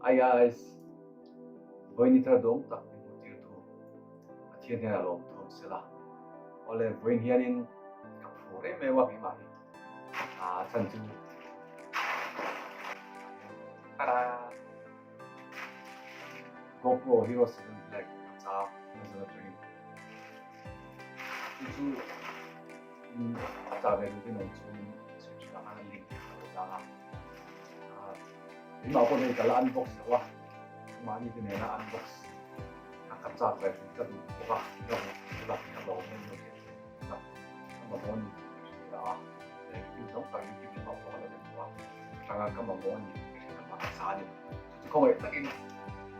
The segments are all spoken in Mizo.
Hi guys! Vawiin thar dawng tak min hmu tir tu Pathian hian a lawm thawm sela. Awle vawiin hianin ka phur em em a keimah hi. A chhan chu Tada! GoPro Hero 7 Black a chak Amazon atangin. Chu chu a chah ve duh ten awm chungin description ah khan a link ka lo dah a. Keimah pawh hei ka la unbox lo a, mahni te nena unbox a ka chak ve ka duh bawk a, ka lak hi a lawm em em a, ka mamawh ni tih ka hria a, review tam tak youtube lamah pawh ka lo en tawh a, hranga ka mamawh ni tih ka hriat avang a sa a ni. Chu chu khawngaih takin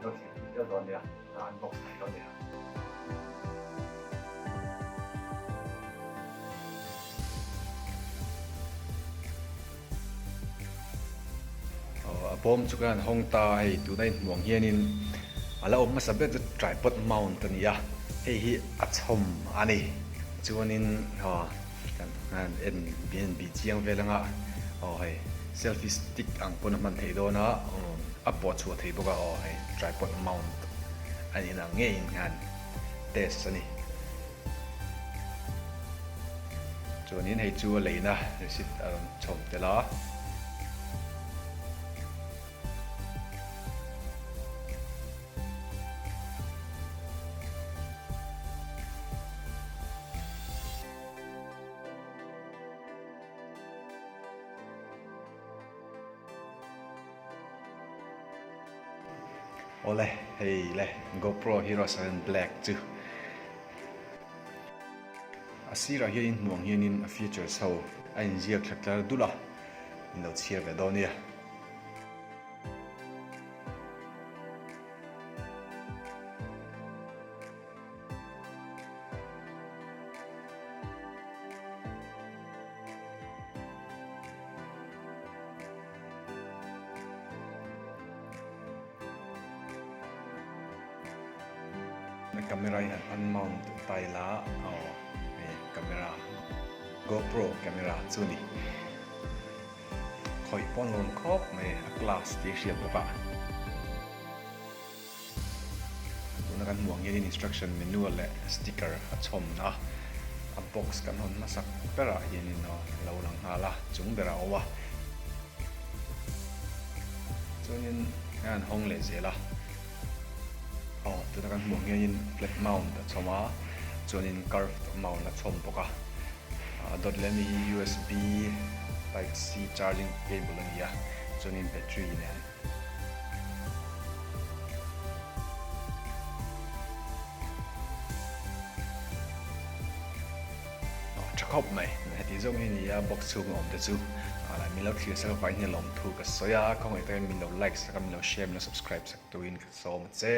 lo thlir pui zel dawn nia, ka unbox thei dawn nia. A bawm chu kan han hawng ta a hei tuna inhmuh ang hianin a la awm hmasa ber chu tripod mount a ni a hei hi a chhawm a ni chuanin aw kan han en en bih chiang vel anga aw hei selfie stick ang pawn a hman theih dawn a a pawh chhuah theih bawk a aw hei tripod mount a nih ang ngeiin khan test a ni. Chuanin hei chu a leina receipt a rawn chhawm tel a. Awle hei le GoPro Hero 7 Black chu a sirah hian hmuh ang hianin a features ho a inziak thla tlar dul a in lo chhiar ve dawn nia. Camera hi han unmount ta ila aw hei camera GoPro camera chu a ni khawih pawh a nuam khawp mai a glass tih a hriat bawk a. Tuna kan hmuh ang hianin instruction manual leh sticker a chhawm a, a box kan hawn hmasak berah hianin aw a lo lang nghal a, chung berah a awm a. Chuanin a han hawng leh zel a, aw tuna kan hmuh ang hianin flat mount a chhawm a, chuanin curved mount a chhawm bawk a, a dawt leh ami hi usb type c charging cable a ni a, chuanin battery nen. Tha khawp mai heti zawng hi nia box chhung a awm te chu min lo thlir sak avangin hian lawmthu ka sawi a khawngaih takin min lo like sak a min lo share min lo subscribe sak turin ka sawm a che.